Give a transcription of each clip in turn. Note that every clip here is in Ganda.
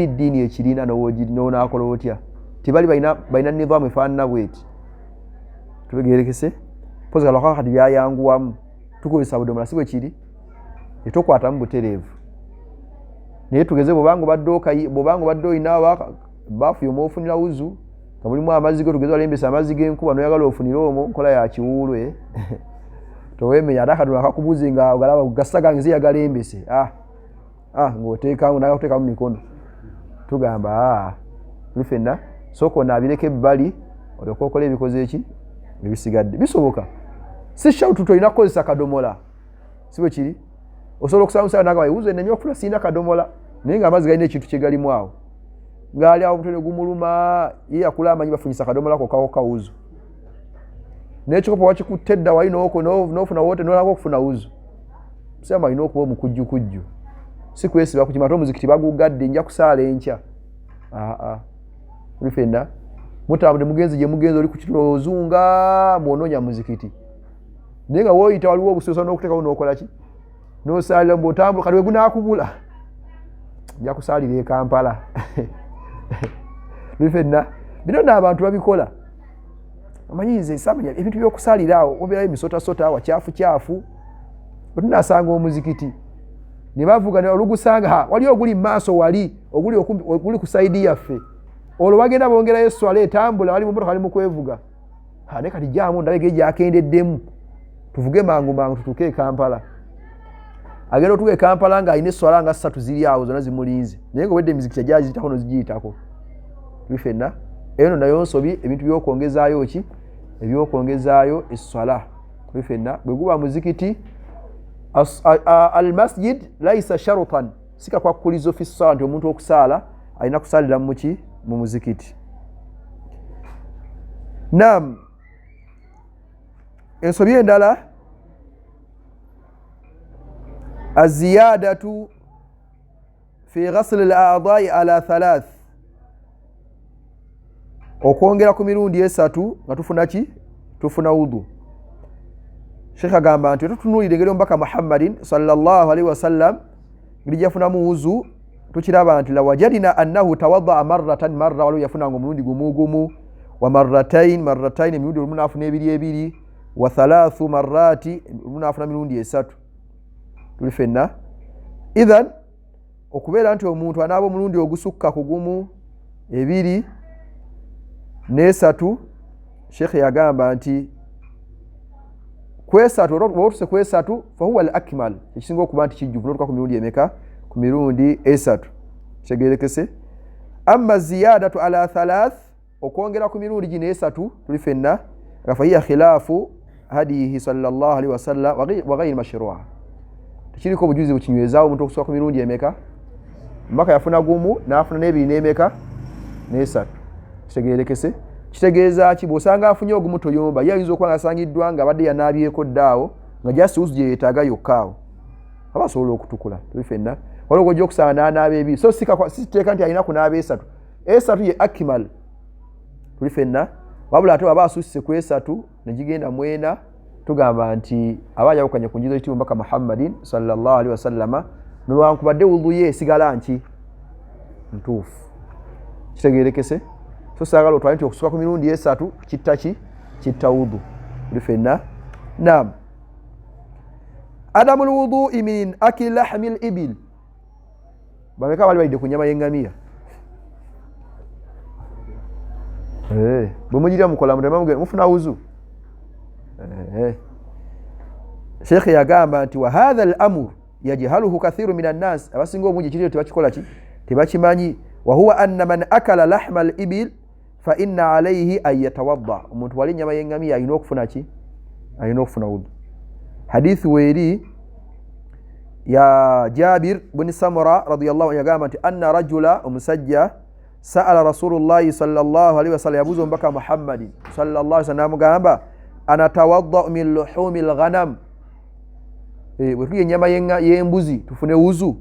Ddiini ekirina nonakola otya? Tibali balina nidhamu efaanana bweti, tubegerekese pozi kalwaka kati byayanguwamu, tukozesa budomola, si bwe kiri? Etokwatamu butereevu. Naye tugeze bwobanga obadde olina baafu yomwofunira wuzu nga mulimu amazzi go, tugeze walembesa amazzi g'enkuba, noyagala ofunire omwo, nkola ya kiwuulwe, towemenya ate akadomola kakubuze nga ogalaba gasa gange nze yagalembese. Ah, ah, ng'oteekamu nagakuteekamu mikono, tugamba ah, tuli fenna, sooka onaabireko ebbali olyoka okola ebikoze eki ebisigadde. Bisoboka, si shautu tolina kukozesa kadomola, si bwe kiri? Osobola okusaba musawo nagamba, "Wuzu enemye okufuna, sirina kadomola," naye nga amazzi galina ekintu kyegalimu awo, ngaali awo omutwe ne gumuluma, ye yakula amanyi bafunyisa kadomola kokka wuzu, n'ekikopo wakikutte edda wali n'ofuna wote nolanga okufuna wuzu. Musiraamu alina okuba omukujjukujju, si kwesiba ku kimata omuzikiti bagugadde, nja kusaala enkya. Aa, tuli fenna, mutambudde mugenzi gye mugenzi, oli ku kitulo ozunga mwonoonya muzikiti, naye nga woyita waliwo obusuusa n'okuteekawo n'okola ki n'osaalira bw'otambula. Kati wegunaakubula, nja kusaalira e Kampala. Tuli fenna, bino nno abantu babikola. Omanyi nze samanya ebintu by'okusaalira awo, obeerayo emisotasota, wakyafu kyafu. Bwetunasanga omuzikiti ne bavuga olugusanga wali oguli mu maaso, wali oguli okumpi, oguli ku side yaffe, olwo bagenda bongerayo eswala etambula, bali mu motoka, bali mu kwevuga. Naye kati jaamu ndabege gyakendeddemu, tuvuge mangu mangu tutuuke e Kampala. Agenda otuuka e Kampala ng'alina eswala nga ssatu ziri awo zonna zimulinze, naye nga obwedde emizikiti gyaziyitako nozigiyitako. Tuli fenna, eyo no nayo nsobi, ebintu byokwongezaayo ki, ebyokwongezaayo eswala. Tuli fenna, bwe guba muzikiti, almasjid laisa sharutan, si kakwakkulizo fi sala nti omuntu okusaala alina kusaalira muki, mu muzikiti. Nam, ensobi endala, aziyadatu fi ghasli al-a'dha'i ala thalath, okwongera ku mirundi esatu nga tufuna ki, tufuna wudu. Sheekh agamba nti tutunuulira engeri omubaka Muhammadin sallallahu alaihi wasallam ngeri gyafunamu wuzu, tukiraba nti lawajadina annahu tawadaa marratan marra, waliwo yafunanga omulundi gumu gumu, wa marratain marratain, emirundi olumu naafuna ebiri ebiri, wa thalathu marrati, olumu naafuna mirundi esatu. Tuli fenna, idhan okubeera nti omuntu anaaba omulundi ogusukka ku gumu, ebiri n'esatu, sheekhe yagamba nti kwesatu, oba otuse kwesatu, fahuwa al akmal, ekisinga okuba nti kijjuvu notuka ku mirundi emeka? Ku mirundi esatu. Kitegerekese. Amma ziyadatu ala thalath, okwongera ku mirundi gino esatu, tuli fenna, nga fahiya khilaafu hadiyihi sallallahu alaihi wasallam wa ghairi mashrua, tekiriko obujuzi bukinywezaawo omuntu okusoka ku mirundi emeka. Maka yafuna gumu n'afuna n'ebiri n'emeka, n'esatu. Kitegerekese. Kitegeeza ki? Bw'osanga afunye ogumu toyomba, ye ayinza okuba nga asangiddwa nga abadde yanaabyeko ddaawo, nga jasi wuzu gye yeetaaga yokka awo aba asobola okutukula. Tuli fenna, waliwo gwojja okusanga n'anaaba ebiri, so siteeka nti alina kunaaba esatu. Esatu ye akimal. Tuli fenna, wabula ate waba asusse ku esatu negigenda mwena, tugamba nti aba ayawukanye ku njizo ekitiibwa mbaka Muhammadin sallallahu alaihi wasallama, nolwankubadde wudhu ye esigala nki ntuufu. Kitegerekese. So saagala otwale nti okusuka ku mirundi esatu kitta ki, kitta wudhu. Tuli fenna. Nam, adamu lwudhui min akili lahmi libil. Bameka bali balidde ku nyama y'eŋŋamiya? Eh, bwe mugirya mukola mufuna wuzu? Eh. Sheekhe yagamba nti wa hatha al amur yajhaluhu kathiru min annas, abasinga obungi ekiriyo tebakikola ki, tebakimanyi. Wahuwa anna man akala lahma al ibil fa inna alaihi an yatawadda, omuntu wali ennyama y'eŋŋamiya alina okufuna ki, alina okufuna wudu. Hadithi weeri ya Jabir buni Samura radiallahu anhu, yagamba nti anna rajula, omusajja, saala rasulullahi sallallahu alaihi wasallam, yabuuza omubaka Muhammadin sallallahu alaihi wasallam, namugamba anatawaddau min luhumi lghanam, eh, bwe tulya ennyama y'embuzi tufune wuzu?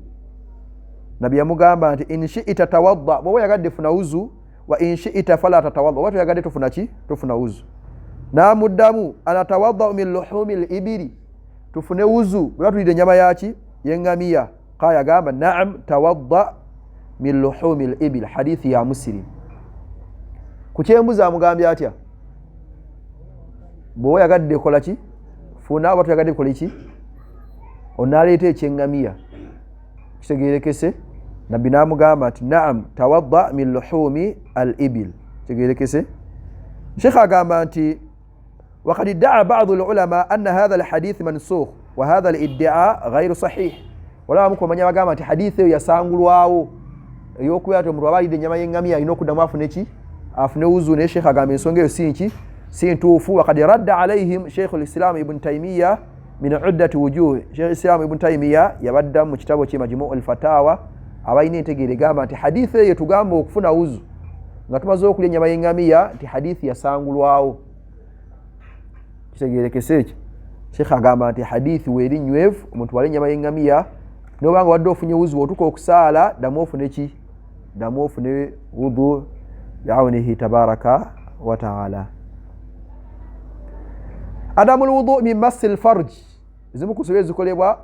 Nabbi yamugamba nti inshiita tawadda, bwoba oyagadde funa wuzu, wa inshiita fala tatawadda, oba toyagadde tofuna ki, tofuna wuzu. N'amuddamu anatawaddau min luhumi libiri, tufune wuzu bwe batulidde ennyama yaki, yeŋŋamiya? Ka yagamba naam tawadda. Min luhumi libil. Hadithi ya Muslim. Ku kyembuzi amugambye atya? Bw'oba oyagadde kola ki, funa, oba toyagadde kola ki, onaaleeta ekyeŋŋamiya. Kitegerekese? Nabbi n'amugamba nti naam, tawadda min luhumi al ibil. Kitegerekese? Sheekh agamba nti wakad iddaa badu lulama anna hatha alhadith mansukh, wa hatha liddia ghairu sahih. Wala abamu kumanya bagamba nti hadithi eyo yasangulwawo, eyokubeera nti omuntu aba alidde ennyama y'eŋŋamiya alina okuddamu afune ki, afune wuzu. Naye sheekh agamba ensonga eyo si nki, si ntuufu. Wakad radda alaihim Sheikhu Lislam Ibnu Taimiya min uddati wujuh. Sheikh Islam Ibnu Taimiya yabaddamu mu kitabo kye Majmuu Lfatawa. Abalina entegeera egamba nti hadithi eyo tugamba okufuna wuzu nga tumaze okulya ennyama y'eŋŋamiya, nti hadithi yasangulwawo, kitegerekese ekyo? Sheikh agamba nti hadithi weeri nywevu. Omuntu wala ennyama y'eŋŋamiya, nobanga wadde ofunye wuzu, otuka okusaala ddamu ofune ki, ddamu ofune wudu biaunihi tabaraka wataala. Adamu lwudui min massi lfarj, ezimu ku nsobi ezikolebwa.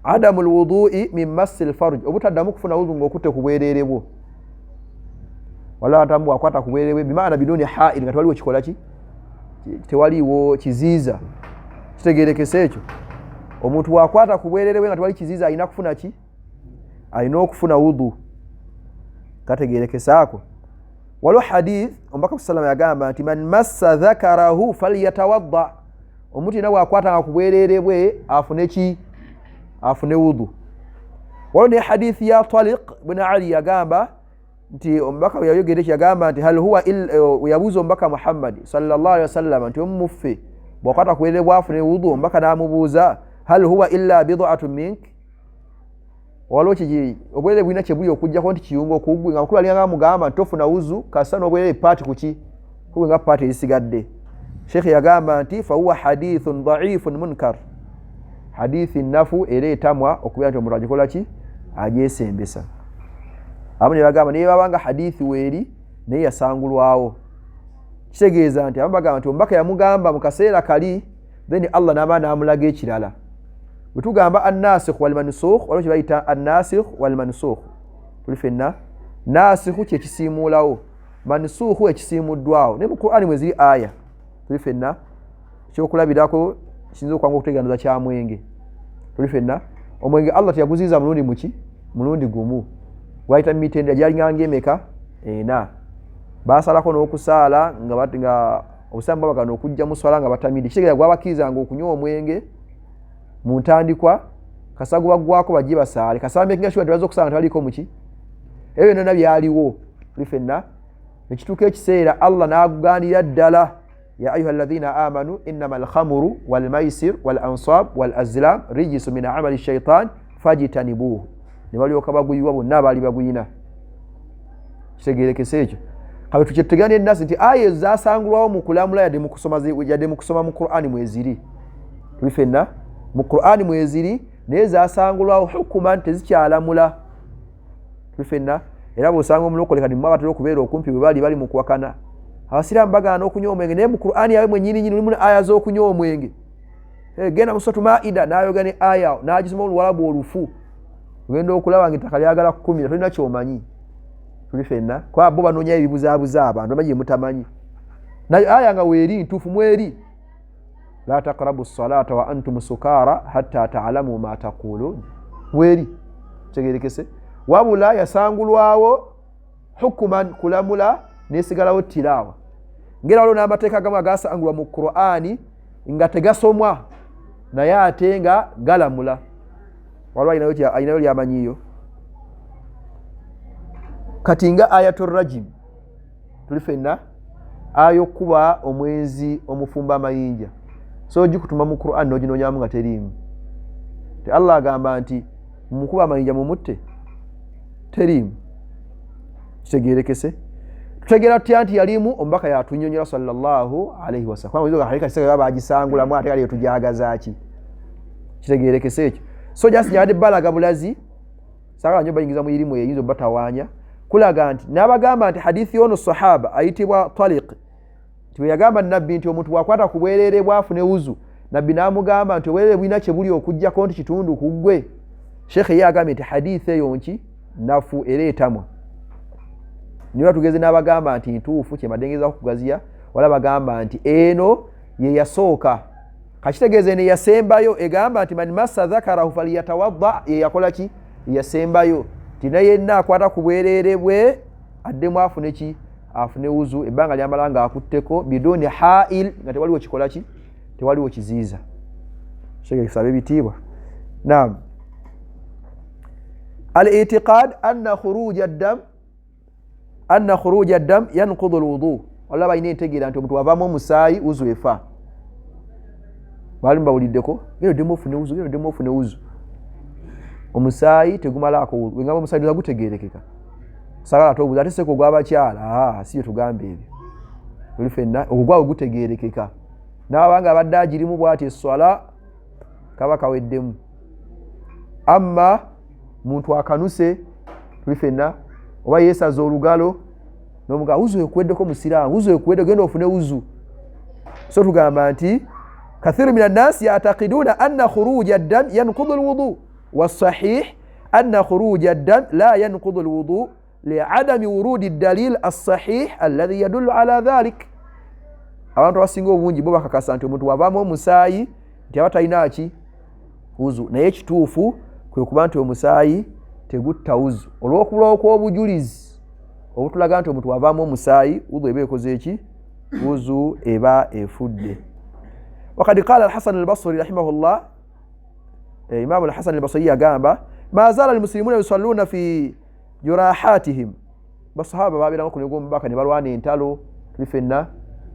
Adamu lwudui min massi lfarj, obutaddamu kufuna wudu ngaokutte ku bwereere bwo. Waliwo abantu abamu bwakwata ku bwereere bwe, bimaana biduni hail, nga tewaliwo kikola ki, tewaliiwo kiziiza. Kitegerekese ekyo? Omuntu bwakwata ku bwereere bwe nga tewali kiziiza, alina kufuna ki? Alina okufuna wudu. Kategerekesaako? Waliwo hadith omubaka salama yagamba nti man massa dhakarahu falyatawadda. Omuntu yena bwakwatanga ku bwereere bwe afune ki? Afune wudu. Waliwo ne hadithi ya Taliq bun Ali, yagamba nti omubaka bwe yayogera ekyo, yagamba nti hal huwa, yabuuza omubaka Muhammadi sallallahu alaihi wasallam nti omumuffe bwakwata ku bwereere bwafune wudu. Omubaka n'amubuuza, hal huwa illa bidatu mink? Waliwo kiki obwerere bulina kyebuli okujjako nti kiyungo okugwe nga mukulu alinganga amugamba nti tofuna wuzu kasita n'obwerere paati kuki kugwe nga paati ezisigadde. Sheekhe yagamba nti fahuwa hadithun daifun munkar, hadithi nafu era etamwa okubeera nti omuntu agikola ki, agyesembesa. Abamu ne bagamba naye babanga hadithi weeri naye yasangulwawo. Kitegeeza nti abamu bagamba nti omubaka yamugamba mu kaseera kali, then Allah n'amala n'amulaga ekirala. Bwe tugamba annasikh walmansukh, waliwo kye bayita annasikh walmansukh. Tuli fenna? Nasikhu kyekisiimuulawo, mansukhu ekisiimuddwawo, naye mu Qurani mwe ziri aya. Tuli fenna? Ekyokulabirako kiyinza okwanga okutegeera kya mwenge. Tuli fenna? Omwenge Allah teyaguziiza mulundi muki, mulundi gumu, gwayita mu mitendera gyalinganga emeka? Ena. Basalako n'okusaala nga obusiraamu babagana okujja mu swala nga batamidde. Kitegeera gwabakkirizanga okunywa omwenge mu ntandikwa, kasa gubaggwako bajje basaale, kasa makinga sure tebaza okusanga tebaliko muki. Ebyo byonna byaliwo. Tuli fenna? Nekituuka ekiseera Allah n'aguganira ddala, ya ayuha alladhina amanu innama alkhamuru walmaisir walansab walazlam rijisu min amali shaitan fajitanibuhu. Ne balyoka baguyiwa bonna abaali baguyina. Kitegerekese ekyo? Kabe tukyetutegera nenasi nti aya ezo zasangulwawo mu kulamula, yadde mukusoma, yadde mu kusoma mu Qurani mweziri. Tuli fenna? Mu Qurani mweziri, naye zasangulwawo hukuman, tezikyalamula. Tuli fenna? Era bwosanga omulokole kati mwe abatera okubeera okumpi bwe bali bali mu kuwakana, abasiraamu bagaana okunywa omwenge, naye mu Qurani yawe mwenyini nyini mulimu aya z'okunywa omwenge. Genda mu Suratu Maida, n'ayoga ne aya n'agisoma oluwalabu olufu, ogenda okulaba nga ettaka lyagala kukumira, tolina kyomanyi. Tuli fenna? Kuba bo banoonya ebibuzaabuza abantu, bamanyi mutamanyi, naye aya nga weeri ntuufu mweri, la taqrabu salata wa antum sukara hatta taalamu ma taqulun, weeri. Kitegerekese? Wabula yasangulwawo hukuman, kulamula, nesigalawo tilaawa. Ngera waliwo n'amateeka agamu agasangulwa mu Qurani nga tegasomwa, naye ate nga galamula. Waliwo ayinayo lyamanyiyo kati nga ayatu rajim. Tuli fenna? Aya okuba omwenzi omufumba amayinja, so gikutuma mu Quran noginonyamu nga teriimu. Ti Allah agamba nti mumukuba amayinja mumutte, teriimu. Kitegerekese? Tutegeera tutya nti yalimu? Omubaka yatunyonyola sallallahu alaihi wasallam, bagisangulamu ate kali tujagazaki. Kitegerekese ekyo? So just nyabadde balaga bulazi, sagala nyo bayingiza mu irimu eyinza obatawaanya, kulaga nti n'abagamba nti hadithi yono sahaba ayitibwa Taliq nti bwe yagamba nabbi nti omuntu bwakwata ku bwereere bwafune wuzu, nabbi n'amugamba nti obwereere bulina kye buli okugjako nti kitundu ku ggwe. Sheekhe ye agambye nti hadithi eyo nki Nafu era etamwa. Niba tugeze n'abagamba nti ntuufu, kyembadde ngezaako kugaziya, wala bagamba nti eno ye yasooka, kakitegeeza eno eyasembayo egamba nti man massa dhakarahu faliyatawadda, ye yakola ki? Yasembayo nti naye yenna akwata ku bwereere bwe addemu afune ki? Afune wuzu ebbanga lyamala nga akutteko, biduni hail, nga tewaliwo kikola ki? Tewaliwo kiziiza. Kisaba ebitiibwa. Naam, al itiqad anna khuruja ddam, anna khuruja ddam yankudu lwudu. Wala balina entegeera nti omuntu wavaamu omusaayi wuzu efa. Baali mubawuliddeko, genda oddemu ofune wuzu, genda oddemu ofune wuzu. Omusaayi tegumalaako wuzu. Wengamba omusaayi doza gutegeerekeka, sagala ate obuza ate seko ogw'abakyala, si bye tugamba ebyo. Tuli fenna, ogwo gwawe gutegeerekeka. N'abanga abadde agirimu bw'ati esswala kaba kaweddemu. Amma muntu akanuse, tuli fenna, oba yeesaza olugalo nomuga wuzu ekuweddeko, musiraamu, wuzu ekuwedde, genda ofune wuzu. So tugamba nti kathiru min annasi yatakiduna anna khuruja ddam yankudu lwudu, wasahih anna khuruja ddam la yankudu lwudu liadami wurudi dalil assahih alladhi yadullu ala dhalik. Abantu abasinga obungi bo bakakasa nti omuntu wavaamu omusaayi nti aba talina ki? Wuzu. Naye ekituufu kwe kuba nti omusaayi tegutta wuzu olw'okubulawo kw'obujulizi obutulaga nti omuntu wavaamu omusaayi wuzu eba ekoze eki? Wuzu eba efudde. Wakad qala Alhasan Albasri rahimahullah, Imamu Alhasan Albasri yagamba, ma zala almuslimuna yusalluna fi jurahatihim. Basahaba babeeranga ku negwomubaka ne balwana entalo, tuli fenna,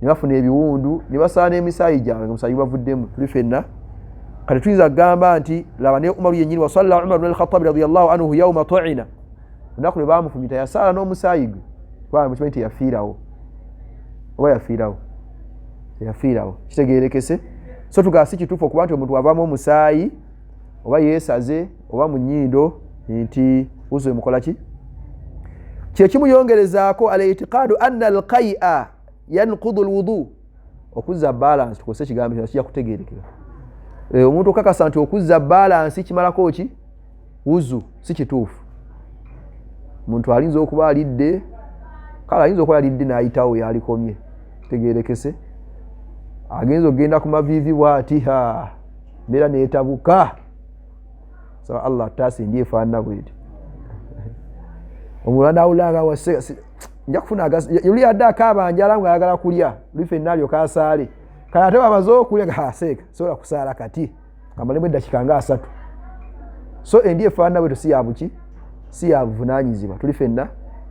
ne bafuna ebiwundu ne basaana emisaayi gyabwe nga omusaayi gubavuddemu, tuli fenna. Kati tuyinza kugamba nti laba ne Umaru yennyini, wasalla Umar bn Alkhatabi radiallahu anhu yauma tuina, olunaku lwe bamufumita yasaala n'omusaayi gwe, kubanga mukimanyi teyafiirawo, oba yafiirawo? Teyafiirawo, kitegeerekese. So tugamba si kituufu okuba nti omuntu avaamu omusaayi oba yeesaze oba mu nnyindo nti wuzu emukola ki. Kyekimuyongerezaako al itiqadu anna alqaia yankudu lwudu, okuzza balance. Tukozese ekigambo kino kijja kutegerekera. Omuntu okakasa nti okuzza balance kimalako ki? Wuzu, si kituufu. Omuntu ayinza okuba alidde, kale ayinza okuba alidde n'ayitawo yalikomye, kitegerekese, agenza okugenda ku maviivi bwati, ha, mbeera neetabuka. Saba Allah taasi ndi efaanana bweti. Omulala nawulanga wase nja kufuna yuli adde akaaba njala nga ayagala kulya, luli fenna alyoka asaale. Kale ate bamaze okulya, seeka sobola kusaala kati amalemu eddakiika nga 30. So endi efaanana bwetyo si yabuki, si yabuvunanyizibwa, tuli fenna.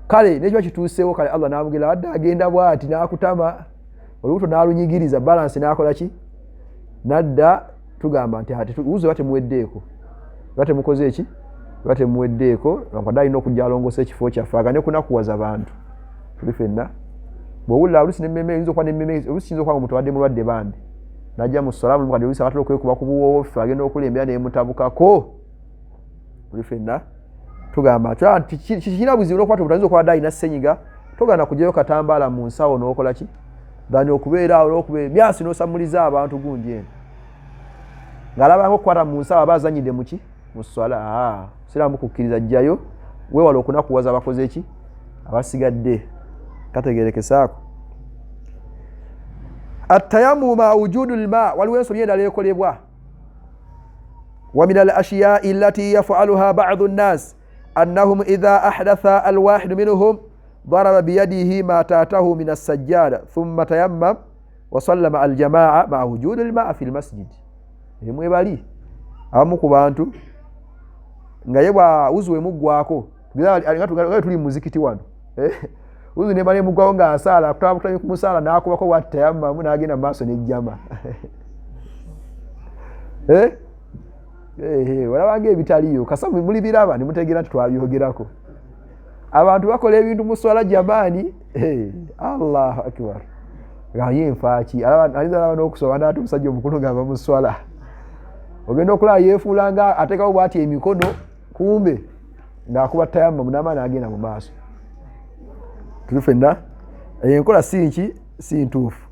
Kale nekiba kituuseewo, kale Allah namugenda adde agenda bwati n'akutama olubuto n'alunyigiriza balance n'akola ki? Nadda. Tugamba nti ate wuzu eba temuweddeeko, eba temukoze eki? Eba temuweddeeko. Lwankwadde alina okujja alongoosa ekifo kyaffe agane kunakuwaza bantu, tuli fenna. Bwowulira oluusi nemmeme eyinza okuba nemmeme, oluusi kiyinza okuba nga omuntu abadde mulwadde bambi najja mu swala mulimu, kati oluusi abatera okwekuba ku buwoowo ffe agenda okulembera nemutabukako, tuli fenna. Tugamba nti kikirina buzibu nokuba omuntu ayinza okuba adde alina ssenyiga, togana kugyayo katambaala mu nsawo n'okola ki thani okubeera awo n'okuba emyasi n'osamuliza abantu gundi eno ng'alabanga okukwata mu nsawo aba azanyidde muki? Mu swala. Siramu kukkiriza, jjayo weewala okunakuwaza abakoze ki? Abasigadde. Kategerekesaako atayamu ma wujudu lma. Waliwo ensobi endala ekolebwa. Wa min al ashiyai allati yafaluha badu nnas annahum idha ahdatha alwahidu minhum daraba biyadihi ma tatahu min assajjada thumma tayammam wasalla maa aljamaa maa wujudi lmaa fi lmasjid. Emwebali abamu ku bantu nga ye bwa wuzu wemuggwako, nga tuli muzikiti wano, wuzu nemala emugwako nga asaala akutaba ku musaala nakubako bwati tayammamu n'agenda mu maaso nejjama. Olabanga ebitaliyo kasa muli biraba nemutegeera nti twabyogerako. Abantu bakola ebintu mu swala jamaani, Allahu akbar! Nga ye nfaaki ayinza alaba n'okusoma naate omusajja omukulu ng'ava mu swala, ogenda okulaba yeefuula nga ateekawo bwati emikono, kumbe ng'akuba tayammamu n'amaani agenda mu maaso. Tuli fenna, enkola si nki? Si ntuufu.